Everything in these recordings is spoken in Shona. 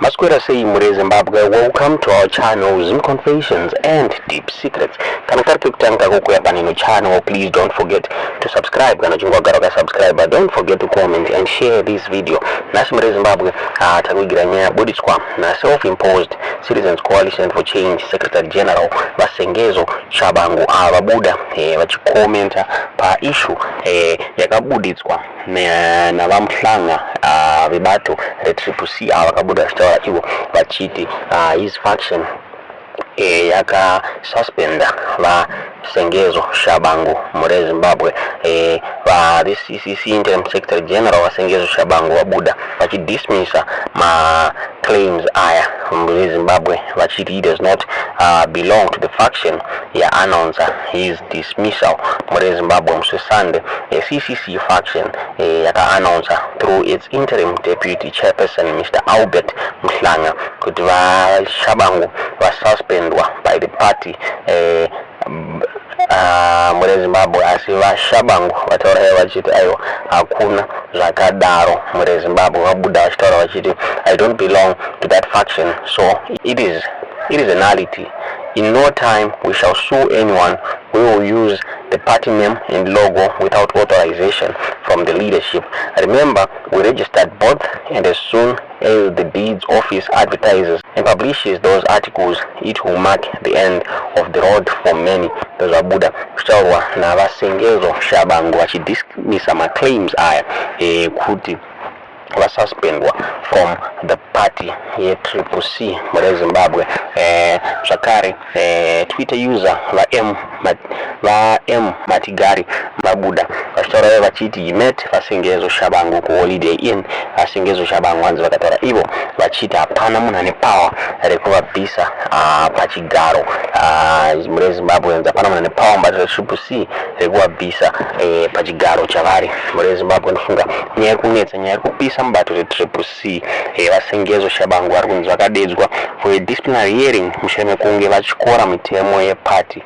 Maswera sei muri Zimbabwe? Welcome to our channel, Zim Confessions and Deep Secrets. Kana kari kekutanga kukuya panino channel, please don't forget to subscribe. Kana uchinge wagara wakasubscribe, don't forget to comment and share this video. Nhasi muri Zimbabwe, takuigira nyaya yabuditswa na-self-imposed Citizens Coalition for Change Secretary General VaSengezo Tshabangu. Ava vabuda vachikomenta paissue yakabuditswa naVaMhlanga vebato reTriple C. Ava vakabuda vachitaura ivo vachiti his faction yakasuspenda VaSengezo Tshabangu mure Zimbabwe. Va the CCC interim secretary general VaSengezo Tshabangu vabuda vachidismissa maclaims aya mure Zimbabwe, vachiti he does not belong to the faction yaannouncer his dismissal mure Zimbabwe. Musi weSunday, CCC faction yakaannouncer through its interim deputy chairperson, Mr Albert Mhlanga, kuti VaTshabangu vasuspendwa by the party mure Zimbabwe. Asi VaTshabangu vataura vachiti aiwa, hakuna zvakadaro mure Zimbabwe. Vabuda vachitaura vachiti, "I don't belong to that faction, so it is a nullity. In no time we shall sue anyone who will use the party name and logo without authorization from the leadership. Remember, we registered both, and as soon as the deeds office advertises and publishes those articles, it will mark the end of the road for many." Ndozvabuda kutaurwa naVaSengezo Tshabangu vachidismissa maclaims aya kuti vasuspendwa from the party yeTriple C mure Zimbabwe. Zvakare Twitter user va M Matigari vabuda vachitaura vachiti he met VaSengezo Tshabangu kuHoliday Inn. VaSengezo Tshabangu vanzi vakataura ivo vachiti hapana munhu ane power rekuvabvisa pachigaro mure Zimbabwe. Hanzi hapana munhu ane power mubato reTriple C rekuvabvisa pachigaro chavari mure Zimbabwe. Ndofunga nyaya iri kunetsa, nyaya iri kupisa mubato reTriple C, VaSengezo Tshabangu vari kunzi vakadedzwa for a disciplinary hearing mushure mekunge vatyora mitemo yepati,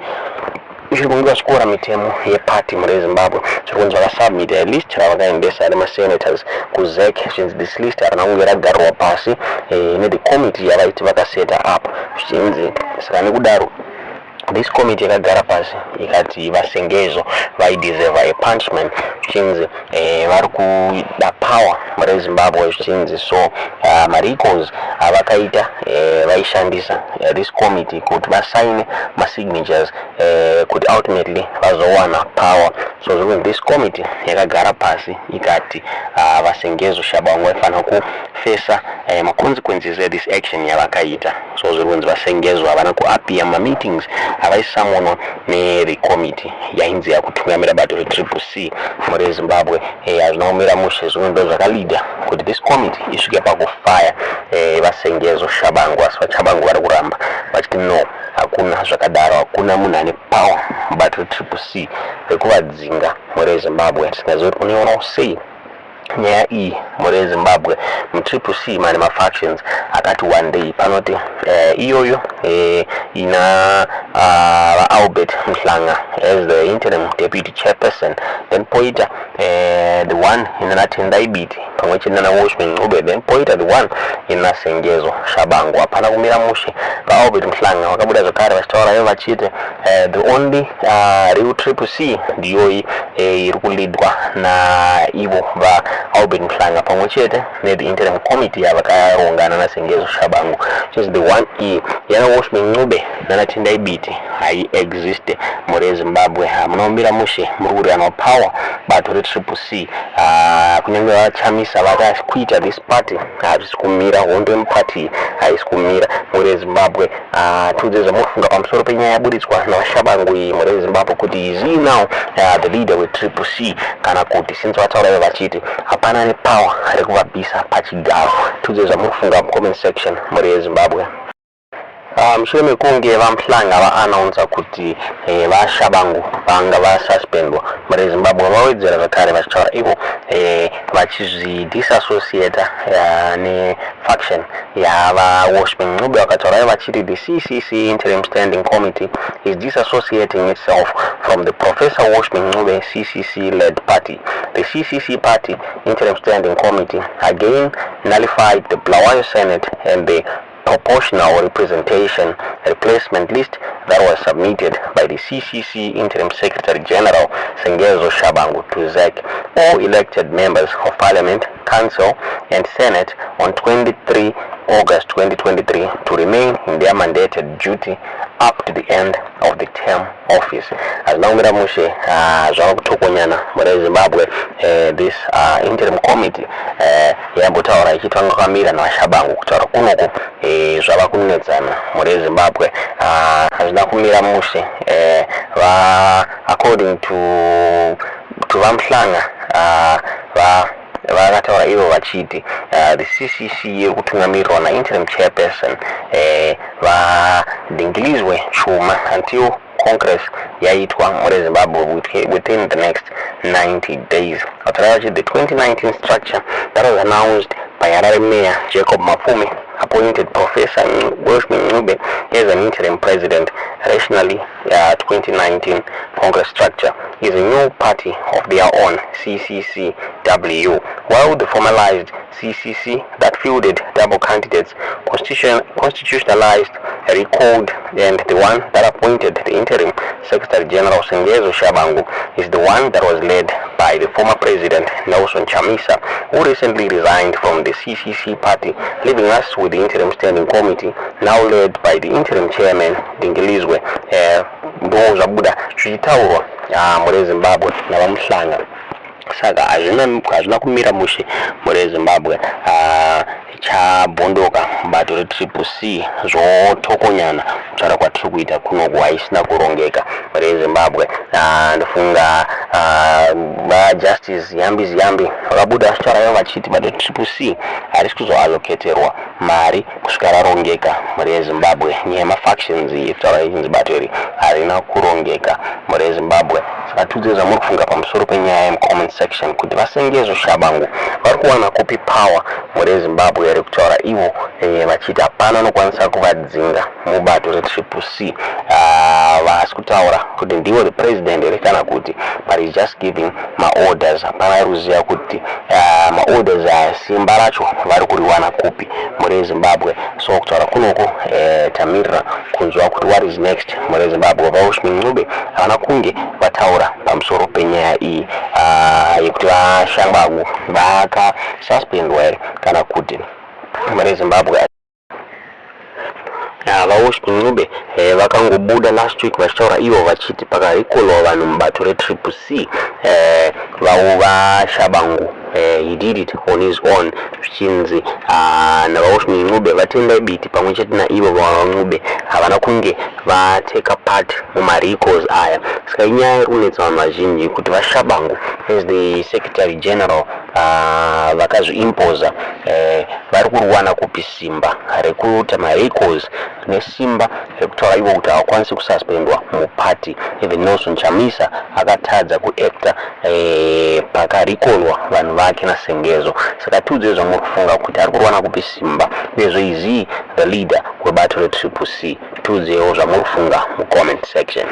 mushure mekunge vatyora mitemo yepati mure Zimbabwe. Zviri kunzi vakasubmit a list ravakaendesa nemasenators kuZEC. Zvinzi this list harina kunge ragarirwa pasi nethe committee yavaiti vakaseta up. Zvichinzi saka nekudaro this committee yakagara pasi ikati VaSengezo vaideserve a punishment. Zvichinzi vari kuda power mure Zimbabwe. Zvichinzi so marecalls avakaita, vaishandisa this committee kuti vasaine masignatures kuti ultimately vazowana power. So zviri kunzi this committee yakagara pasi ikati VaSengezo Tshabangu vaifanira kufesa maconsequences ethis action yavakaita. So zviri kunzi VaSengezo havana kuappear mumameetings avaisummonwa nethe committee yainzi yakutungamira bato reTriple C mure Zimbabwe. Hazvina kumira mushe. Zvimwe ndo zvakaleada kuti this committee isvike pakufaya VaSengezo Tshabangu. Asi VaTshabangu vari kuramba vachiti no, hakuna zvakadaro, hakuna munhu ane power mubato reTriple C rekuvadzinga mure Zimbabwe. Tisingazivi kuti unoionawo sei nyaya iyi mure Zimbabwe. MuTriple C mane mafactions akati one day. Panoti iyoyo ina VaAlbert Mhlanga as the interim deputy chairperson, then poita the one ina Tendai Biti pamwe chete nana Welshman Ncube, then poita the one ina Sengezo Tshabangu. Hapana kumira mushe. VaAlbert Mhlanga vakabuda zvakare vachitaura ivo vachiti the only real Triple C ndiyoyi iri kuleadwa naivo VaAlbert Mhlanga pamwe chete nethe interim committee yavakarongana naSengezo Tshabangu. Chinzi the one e yana Welshman Ncube nana Tendai Biti haiexiste mure Zimbabwe. Hamuna kumira mushe, muri kuriranwa power bato reTriple C. Kunyange VaChamisa vakakuita this party, hazvisi kumira. Hondo yemupati haisi kumira mure Zimbabwe. Tiudze zvamufunga pamusoro penyaya yaburitswa naVaTshabangu iyi mure Zimbabwe, kuti is he now the leader weTriple C, kana kuti since vataura vachiti hapana nepower rekuvabvisa pachigaro. Tiudze zvamufunga mucomment section mure Zimbabwe. Mushure mekunge VaMhlanga vaannounsa kuti VaTshabangu vanga vasuspendwa mure Zimbabwe, vawedzera zvakare vachitaura ivo vachizvidisassociata nefaction. Faction yavaWelshman Ncube vakataura vachiti the CCC Interim Standing Committee is disassociating itself from the Professor Welshman Ncube CCC led party. The CCC party Interim Standing Committee again nullified the Bulawayo Senate and the proportional representation replacement list that was submitted by the CCC Interim Secretary General Sengezo Tshabangu to ZEC. All elected members of Parliament, Council and Senate on 23 August 2023 to remain in their mandated duty up to the end of the term office. Hazvina kumira mushe, zvava kutokonyana mune Zimbabwe. This interim committee yambotaura ichiti vanga vakamira naVaTshabangu. Kutaura kunoku zvava kunetsana mune Zimbabwe. Hazvina kumira mushe. Va according to VaMhlanga, va vakataura ivo vachiti the CCC iri kutungamirirwa nainterim chairperson VaDingilizwe Chuma until congress yaitwa mure Zimbabwe within the next 90 days. Vataura vachiti the 2019 structure that was announced by Harare Mayor Jacob Mafume appointed Professor Welshman Ncube as an interim president. Rationally, 2019 congress structure is a new party of their own, CCCW, while the formalized CCC that fielded double candidates, constitutionalized, recalled, and the one that appointed the interim Secretary General Sengezo Tshabangu is the one that was led by the former president Nelson Chamisa, who recently resigned from the CCC party, leaving us with the Interim Standing Committee now led by the interim chairman Dingilizwe. Ndo zvabuda zvichitaurwa mure Zimbabwe naVaMhlanga. Saka hazvina kumira mushe mure Zimbabwe. Chabhondoka bato reTriple C, zvotokonyana. Kutaura kwatiri kuita kunoku haisina kurongeka mure Zimbabwe. Ndofunga vaJustice Ziyambi Ziyambi vakabuda vachitaura vachiti bato reTriple C harisi kuzoallocaterwa mari kusvika rarongeka mhuri yeZimbabwe. Nyaya yemafactions iyi kutaura ichinzi bato iri harina kurongeka mhuri yeZimbabwe. Saka tiudze zvamuri kufunga pamusoro penyaya yemucomment section, kuti vaSengezo Tshabangu vari kuwana kupi power mhuri yeZimbabwe here, kutaura ivo vachiti hapana anokwanisa kuvadzinga mubato reTriple C? Vasi kutaura kuti ndivo the president here kana kuti, but is just giving maorders. Hapana ari kuziva kuti maorders aya simba racho vari kuriwana kupi mhuri yeZimbabwe. So kutaura kunoko tamirira kunzwa kuti what is next mhuri yeZimbabwe. VaWelshman Ncube havana kunge vataura pamusoro penyaya iyi yekuti vaTshabangu vakasuspendwa here kana kuti mhuri yeZimbabwe. VaWelshman Ncube vakangobuda last week vachitaura ivo vachiti pakarecallwa vanhu mubato reTriple C, vavo vaTshabangu, he did it on his own. Zvichinzi navaWelshman Ncube, vaTendai Biti pamwe chete naivo vaNcube havana kunge vateka part mumarecalls aya. Saka inyaya iri kunetsa vanhu vazhinji kuti vaTshabangu as the secretary general vakazviimposa, vari kuriwana kupi simba rekuita marecalls nesimba rekutaura ivo kuti havakwanisi kususpendwa mupati? Even Nelson Chamisa akatadza kuacta pakarecallwa vanhu vake naSengezo. Saka tiudzei zvamuri kufunga kuti ari kuriwana kupi simba, uyezve is he the leader webato reTriple C? Tiudzewo zvamuri kufunga mucomment section.